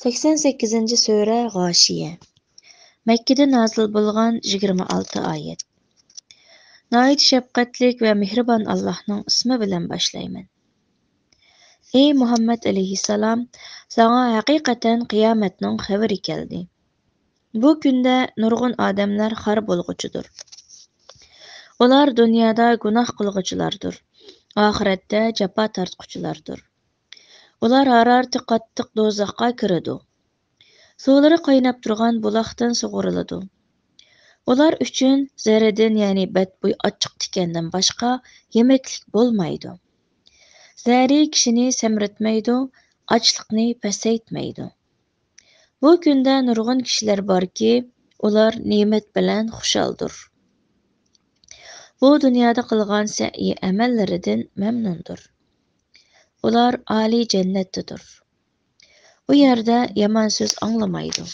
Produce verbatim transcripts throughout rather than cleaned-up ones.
سەكسەن سەككىزىنچى سۈرە، غاشىيە. مەككىدە نازىل بولغان، يىگىرمە ئالتە ئايەت. ناھايىتى شەپقەتلىك ۋە مېھرىبان ئاللاھنىڭ ئىسمى بىلەن باشلايمەن. ئەي مۇھەممەد ئەلەيھىسسالام، ساڭا ھەقىقەتەن قىيامەتنىڭ خەۋىرى كەلدى. بۇ كۈندە نۇرغۇن ئادەملەر خار بولغۇچىدۇر. ئۇلار دۇنيادا گۇناھ قىلغۇچىلاردۇر، ئاخىرەتتە جاپا تارتقۇچىلاردۇر. ئۇلار ھارارىتى قاتتىق دوزاخقا كىرىدۇ. سۇلىرى قايناپ تۇرغان بۇلاقتىن سۇغۇرۇلىدۇ. ئۇلار ئۈچۈن زەردىن، يەنى بەتبۇي ئاچچىق تىكەندىن باشقا يېمەكلىك بولمايدۇ. زەرى كىشىنى سەمرىتمەيدۇ، ئاچلىقنى پەسەيتمەيدۇ. بۇ كۈندە نۇرغۇن كىشىلەر باركى، ئۇلار نېمەت بىلەن خۇشالدۇر. بۇ دۇنيادا قىلغان سەئيى ئەمەللىرىدىن مەمنۇندۇر. ئۇلار ئالىي جەننەتتىدۇر. ئۇ يەردە يامان سۆز ئاڭلىمايدۇ.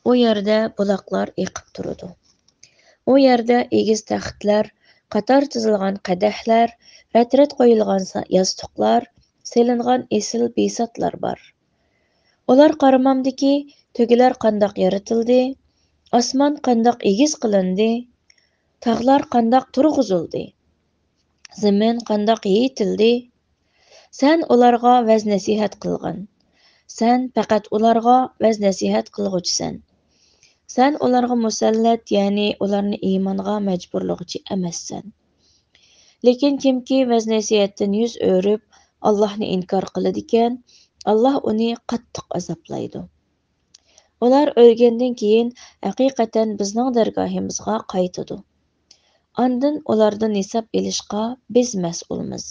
ئۇ يەردە بۇلاقلار ئېقىپ تۇرىدۇ. ئۇ يەردە ئېگىز تەختلەر، قاتار تىزىلغان قەدەھلەر، رەت-رەت قويۇلغان سا-، ياستۇقلار، سېلىنغان ئېسىل بىساتلار بار. ئۇلار قارىمامدىكى، تۆگىلەر قانداق يارىتىلدى، ئاسمان قانداق ئېگىز قىلىندى، تاغلار قانداق تۇرغۇزۇلدى، زېمىن قانداق يېيىتىلدى. سەن ئۇلارغا ۋەز-نەسىھەت قىلغىن. سەن پەقەت ئۇلارغا ۋەز-نەسىھەت قىلغۇچىسەن. سەن ئۇلارغا مۇسەللەت، يەنى ئۇلارنى ئىمانغا مەجبۇرلىغۇچى ئەمەسسەن. لېكىن كىمكى ۋەز-نەسىھەتتىن يۈز ئۆرۈپ، ئاللاھنى ئىنكار قىلىدىكەن، ئاللاھ ئۇنى قاتتىق ئازابلايدۇ. ئۇلار ئۆلگەندىن كېيىن ھەقىقەتەن بىزنىڭ دەرگاھىمىزغا قايتىدۇ. ئاندىن ئۇلاردىن ھېساب ئېلىشقا بىز مەسئۇلمىز.